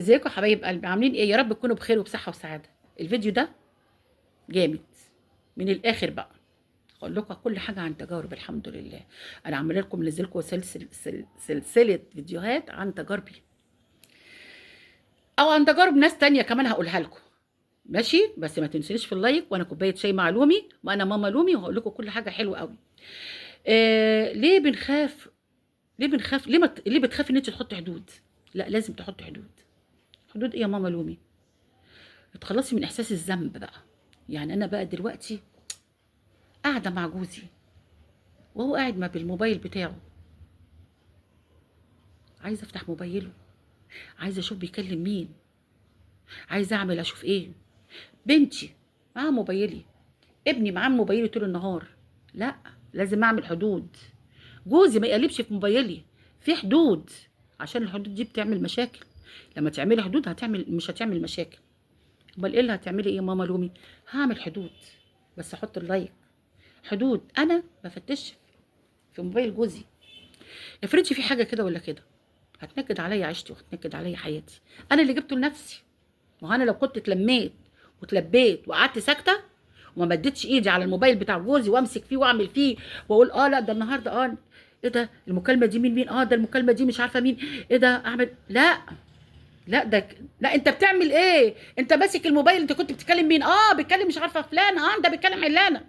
ازيكم يا حبايب قلبي؟ عاملين ايه؟ يا رب تكونوا بخير وبصحه وسعادة. الفيديو ده جامد من الاخر بقى، هقول لكم كل حاجة عن تجارب. الحمد لله انا عامله لكم منزل لكم سلسلة فيديوهات عن تجاربي او عن تجارب ناس تانية كمان هقولها لكم، ماشي؟ بس ما تنسونيش في ال like، وانا كوباية شاي مع لومي، وانا ماما لومي، وهقول لكم كل حاجة حلوة قوي. ليه بنخاف؟ ليه بنخاف؟ ليه ما... ليه بتخافي ان انت تحطي حدود؟ لا، لازم تحطي حدود. حدود ايه يا ماما لومي؟ اتخلصي من احساس الذنب بقى. يعني انا بقى دلوقتي قاعدة مع جوزي وهو قاعد ما بالموبايل بتاعه، عايزه افتح موبايله، عايزه اشوف بيكلم مين، عايزه اعمل اشوف ايه. بنتي معاها موبايلي، ابني معاه موبايلي طول النهار. لا، لازم اعمل حدود. جوزي ما يقلبش في موبايلي، في حدود، عشان الحدود دي بتعمل مشاكل. لما تعملي حدود هتعمل، مش هتعمل مشاكل. امال ايه اللي هتعملي؟ ايه يا ماما لومي؟ هعمل حدود، بس احط ال like. حدود، انا ما فتش في موبايل جوزي. افرضي في حاجة كده ولا كده، هتنكد عليا عيشتي وهتنكد عليا حياتي. انا اللي جبته لنفسي. ما هو انا لو كنت اتلميت وتلبيت وقعدت ساكته وما مدتش ايدي على الموبايل بتاع جوزي وامسك فيه واعمل فيه واقول لا ده النهارده ايه ده المكالمة دي مين ده المكالمة دي مش عارفه مين، ايه ده اعمل، لا لا ده لا، انت بتعمل ايه؟ انت ماسك الموبايل، انت كنت بتتكلم مين؟ بيتكلم مش عارفه فلان، ده بيتكلم علانه.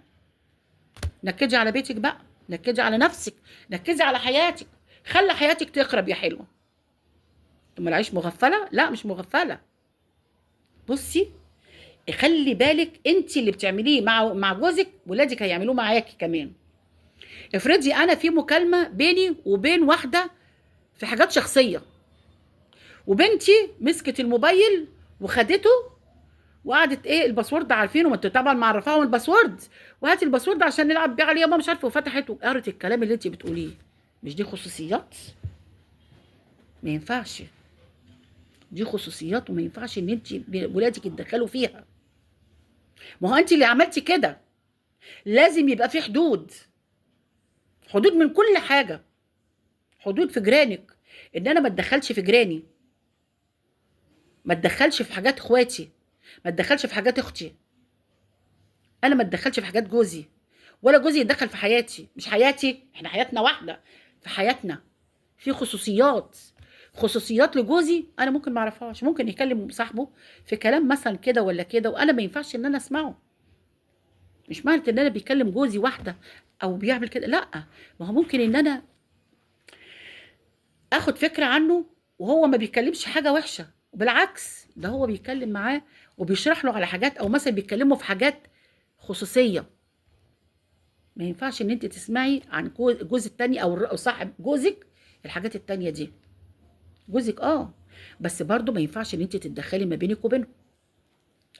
نكدي على بيتك بقى، نكدي على نفسك، نكدي على حياتك، خلي حياتك تخرب يا حلوة. طب ما العيش مغفله؟ لا مش مغفله. بصي، خلي بالك انت اللي بتعمليه مع جوزك ولادك هيعملوه معاكي كمان. افرضي انا في مكالمة بيني وبين واحدة في حاجات شخصية، وبنتي مسكت الموبايل وخدته وقعدت ايه ال password عارفينه، ما انتوا طبعا معرفاهم ال password، وهاتي ال password عشان نلعب بيه عليه يا ماما مش عارفه، وفتحت وقرت الكلام اللي انت بتقوليه. مش دي خصوصيات؟ ما ينفعش، دي خصوصيات وما ينفعش ان انت ولادك يتدخلوا فيها. ما هو انت اللي عملتي كده. لازم يبقى في حدود، حدود من كل حاجة، حدود في جيرانك، ان انا ما اتدخلش في جيراني، ما اتدخلش في حاجات اخواتي، ما اتدخلش في حاجات اختي، انا ما اتدخلش في حاجات جوزي، ولا جوزي يتدخل في حياتي. مش حياتي، احنا حياتنا واحدة، في حياتنا في خصوصيات، خصوصيات لجوزي انا ممكن ما اعرفهاش. ممكن يكلم صاحبه في كلام مثلا كده ولا كده، وانا ما ينفعش ان انا اسمعه. مش معنى ان انا بيكلم جوزي واحدة او بيعمل كده، لا، ما هو ممكن ان انا اخد فكرة عنه وهو ما بيتكلمش حاجة وحشة، وبالعكس ده هو بيتكلم معاه وبيشرح له على حاجات، او مثلا بيتكلموا في حاجات خصوصية. ما ينفعش ان انت تسمعي عن جوز التاني او صاحب جوزك الحاجات التانية دي. جوزك بس برضو ما ينفعش ان انت تتدخلي ما بينك وبينه،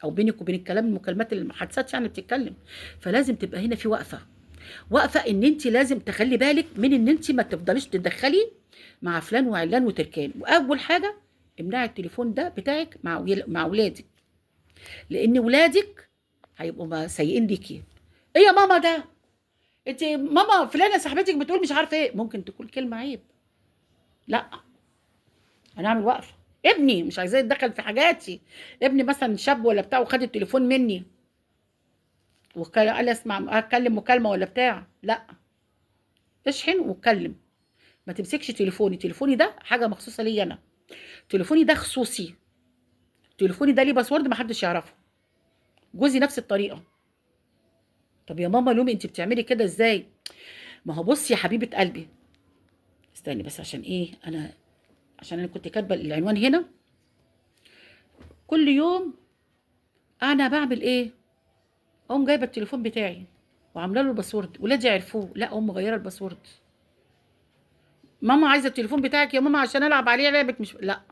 او بينك وبين الكلام، المكالمات المحادثات يعني بتتكلم. فلازم تبقى هنا في وقفه، وقفه ان انت لازم تخلي بالك من ان انت ما تفضليش تتدخلي مع فلان وعلان وتركان. واول حاجة امنعي التليفون ده بتاعك مع ولادك، لان ولادك هيبقوا سيئين ليكي. ايه يا ماما ده؟ انت ماما فلانه صاحبتك بتقول مش عارفه ايه، ممكن تقول كلمة عيب. لا، انا اعمل وقفه. ابني مش عايزاه يتدخل في حاجاتي. ابني مثلا شاب ولا بتاع وخد التليفون مني وقال اسمع اتكلم مكالمة ولا بتاع، لا، اشحن واتكلم، ما تمسكش تليفوني. تليفوني ده حاجة مخصوصة ليا انا، تليفوني ده خصوصي، تليفوني ده ليه باسورد ما حدش يعرفه. جوزي نفس الطريقة. طب يا ماما لومي انت بتعملي كده ازاي؟ ما هو بصي يا حبيبه قلبي، استني بس عشان ايه، انا عشان انا كنت كاتبه العنوان هنا. كل يوم انا بعمل ايه؟ اقوم جايبه التليفون بتاعي وعامله له ال password، ولادي عرفوه، لا اقوم مغيرة ال password. ماما عايزه التليفون بتاعك يا ماما عشان العب عليه لعبه، مش لا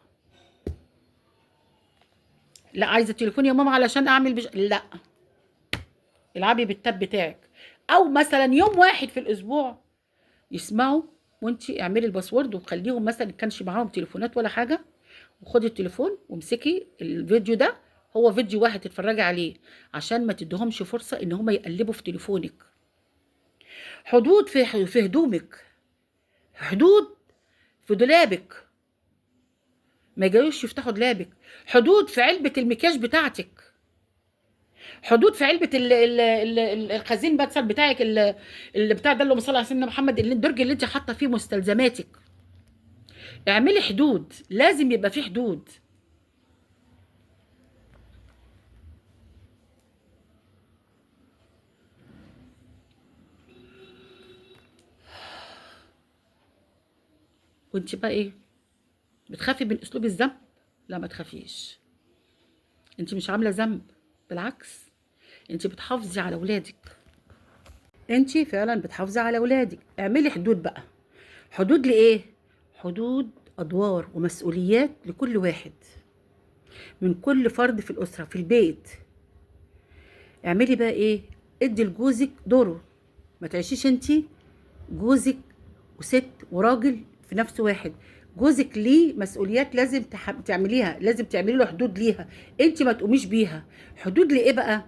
لا، عايزه التليفون يا ماما علشان اعمل لا، العبي بال tab بتاعك. او مثلا يوم واحد في الاسبوع يسمعوا، وانتي اعملي ال password وخليهم مثلا كانش معاهم تليفونات ولا حاجة، وخدي التليفون وامسكي الفيديو ده، هو فيديو واحد تتفرجي عليه، عشان ما تديهمش فرصة ان هم يقلبوا في تليفونك. حدود في هدومك، حدود في دولابك، ما يجوش يفتحوا دولابك. حدود في علبة المكياج بتاعتك، حدود في علبة الخزين مثلا بتاعك، اللي بتاع ده اللي صلى على سيدنا محمد، اللي الدرج اللي انت حاطه فيه مستلزماتك. اعملي حدود، لازم يبقى في حدود. وانت بقى ايه بتخافي من اسلوب الذنب؟ لا ما تخافيش، انت مش عامله ذنب، بالعكس انت بتحافظي على ولادك، انت فعلا بتحافظي على ولادك. اعملي حدود بقى. حدود لايه؟ حدود ادوار ومسؤوليات لكل واحد من كل فرد في الاسرة في البيت. اعملي بقى ايه؟ ادي لجوزك دوره، ما تعيشيش انت جوزك وست وراجل في نفس واحد. جوزك ليه مسؤوليات لازم تعمليها، لازم تعملي له حدود ليها، انت ما تقوميش بيها. حدود لايه بقى؟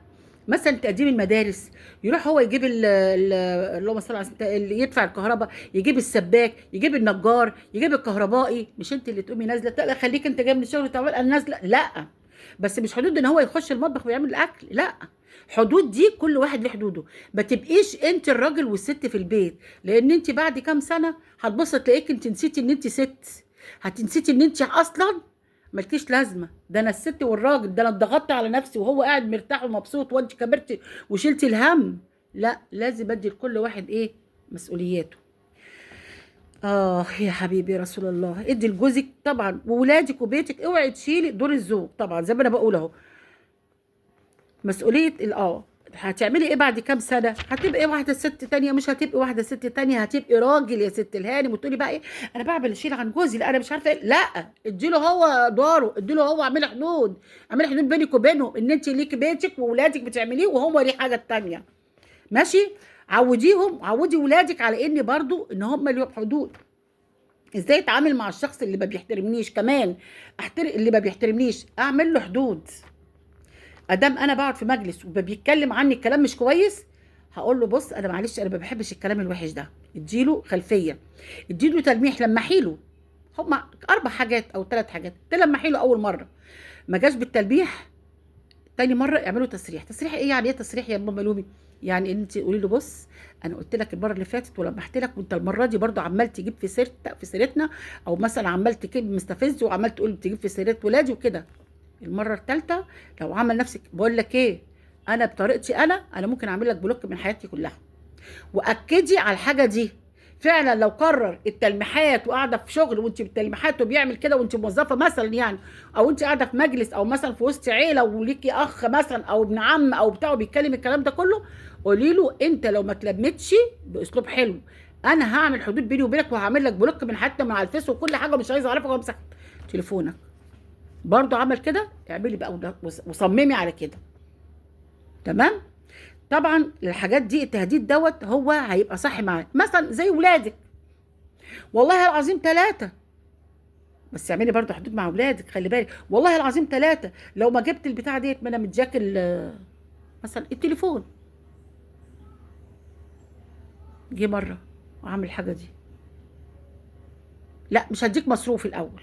مثلا تقديم المدارس، يروح هو يجيب اللهم صل على سيدنا، اللي يدفع الكهرباء، يجيب السباك، يجيب النجار، يجيب الكهربائي، مش انت اللي تقومي نازله. لا خليك انت جاي من الشغل تعمل انا نازله، لا. بس مش حدود ان هو يخش المطبخ ويعمل الاكل، لا. حدود دي كل واحد له حدوده، ما تبقيش انت الراجل والست في البيت، لان انت بعد كام سنة هتبص تلاقيك انت نسيتي ان انت ست، هتنسيتي ان انت اصلا مالكيش لازمه، ده انا الست والراجل، ده انا اتضغطت على نفسي وهو قاعد مرتاح ومبسوط وانت كبرتي وشلتي الهم. لا، لازم ادي لكل واحد ايه؟ مسؤولياته. يا حبيبي يا رسول الله، ادي لجوزك طبعا وولادك وبيتك، اوعي تشيلي دور الزوج طبعا زي ما انا بقول اهو. مسؤولية هتعملي ايه بعد كام سنة؟ هتبقي واحدة ست تانية، مش هتبقي واحدة ست تانية، هتبقي راجل يا ست الهانم. وتقولي بقى ايه؟ انا بعمل شيل عن جوزي، لا انا مش عارفه ايه. لا، اديله هو داره، اديله هو، اعملي حدود، اعملي حدود بينك وبينه، ان انت ليكي بيتك وولادك بتعمليه وهو ليه حاجة تانية. ماشي؟ عوديهم، عودي ولادك على ان برضو ان هم ليهم حدود. ازاي اتعامل مع الشخص اللي ما بيحترمنيش؟ كمان احترم اللي ما بيحترمنيش، اعمل له حدود. ادام انا بقعد في مجلس وبيتكلم عني الكلام مش كويس، هقول له بص انا معلش انا ما بحبش الكلام الوحش ده. اديله خلفية، اديله تلميح، لمحيله. هما 4 حاجات او 3 حاجات تلمحيله. اول مرة ما جاش بالتلميح، تاني مرة اعملوا تسريح. تسريح ايه؟ يعني ايه تسريح يا ماما لومي؟ يعني انت قولي له بص انا قلت لك المرة اللي فاتت ولمحت لك، وانت المرة دي برضو عمال تجيب في سيرتنا، او مثلا عمال تجيب مستفز وعمال تقول تجيب في سيره ولادي وكده. المرة الثالثة لو عمل نفسك، بقول لك ايه، انا بطريقتي انا ممكن اعمل لك block من حياتي كلها. واكدي على الحاجة دي فعلا. لو قرر التلميحات وقاعدة في شغل وانت بالتلميحات وبيعمل كده وانت موظفة مثلا يعني، او انت قاعدة في مجلس، او مثلا في وسط عيله وليكي اخ مثلا او ابن عم او بتاعه بيتكلم الكلام ده كله، قولي له انت لو ما تلمتش باسلوب حلو انا هعمل حدود بيني وبينك، وهعمل لك block من حتى من على الفيس وكل حاجة، ومش عايزه اعرفك وامسح تليفونك. برضو عمل كده، اعملي بقى وصممي على كده. تمام؟ طبعا الحاجات دي التهديد دوت هو هيبقى صح معاك. مثلا زي ولادك، والله العظيم 3، بس اعملي برضو حدود مع ولادك، خلي بالك. والله العظيم 3 لو ما جبت البتاع ديت ما انا متجاكل مثلا التليفون. جه مرة وعمل الحاجة دي، لا مش هديك مصروف الاول،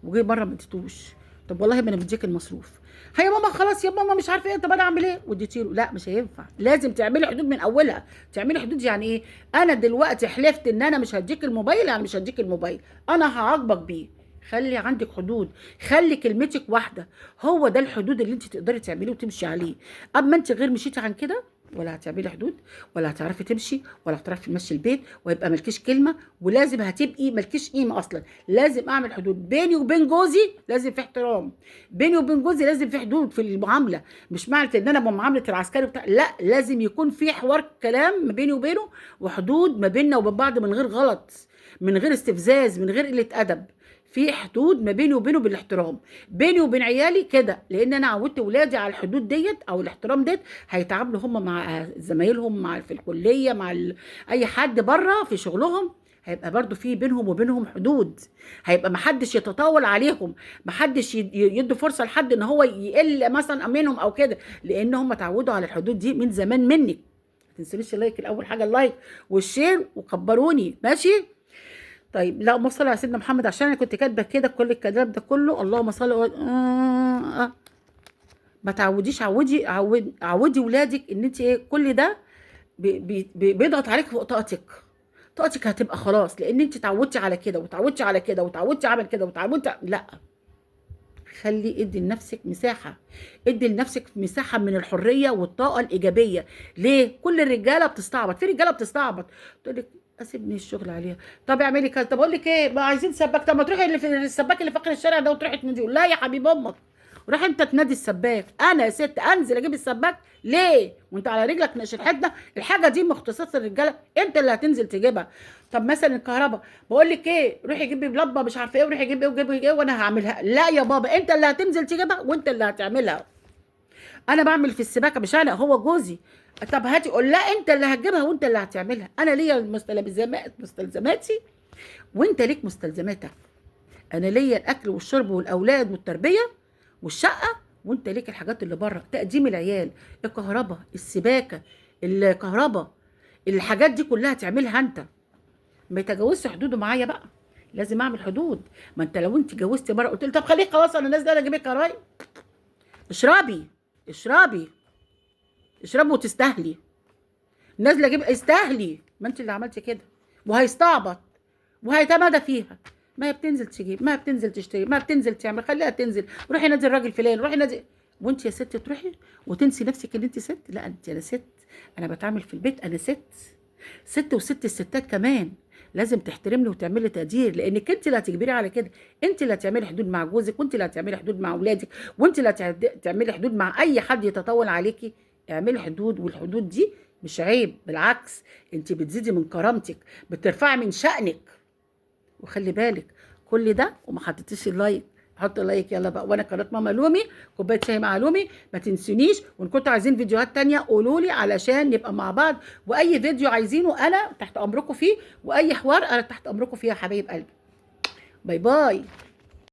وجه مرة ما اديتوش. طب والله ما انا مديك المصروف. هيا ماما خلاص يا ماما مش عارفه ايه، طب انا اعمل ايه؟ واديتي له. لا مش هينفع، لازم تعملي حدود من اولها. تعملي حدود يعني ايه؟ انا دلوقتي حلفت ان انا مش هديك الموبايل، يعني مش هديك الموبايل، انا هعاقبك بيه. خلي عندك حدود، خلي كلمتك واحدة. هو ده الحدود اللي انت تقدري تعمليه وتمشي عليه. اما انت غير مشيتي عن كده، ولا هتعملي حدود، ولا هتعرفي تمشي، ولا هتعرفي تمشي البيت، وهيبقى مالكيش كلمة، ولازم هتبقي مالكيش قيمة اصلا. لازم اعمل حدود بيني وبين جوزي، لازم في احترام بيني وبين جوزي، لازم في حدود في المعاملة. مش معنى ان انا بمعاملة العسكري بتاع، لا، لازم يكون في حوار كلام ما بيني وبينه، وحدود ما بيننا وبين بعض، من غير غلط، من غير استفزاز، من غير قلة ادب. في حدود ما بيني وبينه بالاحترام، بيني وبين عيالي كده، لان انا عودت ولادي على الحدود ديت او الاحترام ديت. هيتعاملوا هم مع زمايلهم، مع في الكلية، مع اي حد بره في شغلهم، هيبقى برضو في بينهم وبينهم حدود. هيبقى محدش يتطاول عليهم، محدش يدي فرصة لحد ان هو يقل مثلا منهم او كده، لان هم اتعودوا على الحدود دي من زمان منك. ما تنسونيش ال like الاول حاجة، ال like وال share، وكبروني. ماشي؟ طيب لا، اللهم صل على سيدنا محمد، عشان انا كنت كاتبه كده كل الكلام ده كله. اللهم صل ما تعوديش، عودي عودي ولادك ان انت ايه، كل ده بيضغط عليك فوق طاقتك. طاقتك هتبقى خلاص، لان انت اتعودتي على كده وتعودتي على كده وتعودتي عمل كده وتعودتي. لا، خلي، ادي لنفسك مساحة، ادي لنفسك مساحة من الحرية والطاقة الايجابية. ليه؟ كل الرجالة بتستعبط، في رجاله بتستعبط تقول لك اسيبني الشغل عليها، طب اعملي كذا، طب اقول لك ايه، ما عايزين سباك، طب ما تروحي اللي في السباك اللي في اخر الشارع ده وتروحي تناديه. لا يا حبيب امك، روح انت تنادي السباك، انا يا ست انزل اجيب السباك ليه وانت على رجلك نقش الحدة؟ الحاجة دي مختصات الرجالة، انت اللي هتنزل تجيبها. طب مثلا الكهرباء، بقول لك ايه، روحي جيبي لمبة مش عارفه ايه، وروحي جيبي ايه وجيبي ايه وانا هعملها. لا يا بابا، انت اللي هتنزل تجيبها وانت اللي هتعملها. انا بعمل في السباكه مش انا، هو جوزي. طب هاتي، قول لا انت اللي هتجيبها وانت اللي هتعملها. انا ليا مستلزماتي وانت ليك مستلزماتك. انا ليا الاكل والشرب والاولاد والتربية والشقه، وانت ليك الحاجات اللي بره، تقديم العيال، الكهرباء، السباكه، الكهرباء، الحاجات دي كلها تعملها انت. ما يتجاوزش حدوده معايا بقى، لازم اعمل حدود. ما انت لو انت جوزتي مرة قلت له طب خليك خلاص انا نازله انا اجيب الكهربائي، اشربي اشربي اشربي وتستاهلي، نازله اجيب استاهلي، ما انت اللي عملتي كده. وهيستعبط وهيتمادى فيها، ما هي بتنزل تجيب، ما هي بتنزل تشتري، ما بتنزل تعمل، خليها تنزل، روحي نادي الراجل فلان، روحي نادي. وانت يا ست تروحي وتنسي نفسك ان انت ست. لا انت، انا ست، انا بتعامل في البيت، انا ست، ست وست الستات كمان لازم تحترمني وتعملي تقدير، لانك انت اللي هتجبري على كده. انت اللي هتعملي حدود مع جوزك، وانت اللي هتعملي حدود مع اولادك، وانت اللي هتعملي حدود مع اي حد يتطاول عليكي. اعملي حدود، والحدود دي مش عيب، بالعكس انت بتزيدي من كرامتك، بترفعي من شأنك. وخلي بالك كل ده وما حطيتيش ال like، حط like يلا بقى. وانا قناة ماما لومي، كوباية شاي مع لومي، ما تنسونيش. وان كنتوا عايزين فيديوهات تانية قولوا لي علشان نبقى مع بعض، واي فيديو عايزينه انا تحت امركم فيه، واي حوار انا تحت امركم فيه يا حبايب قلبي. bye bye.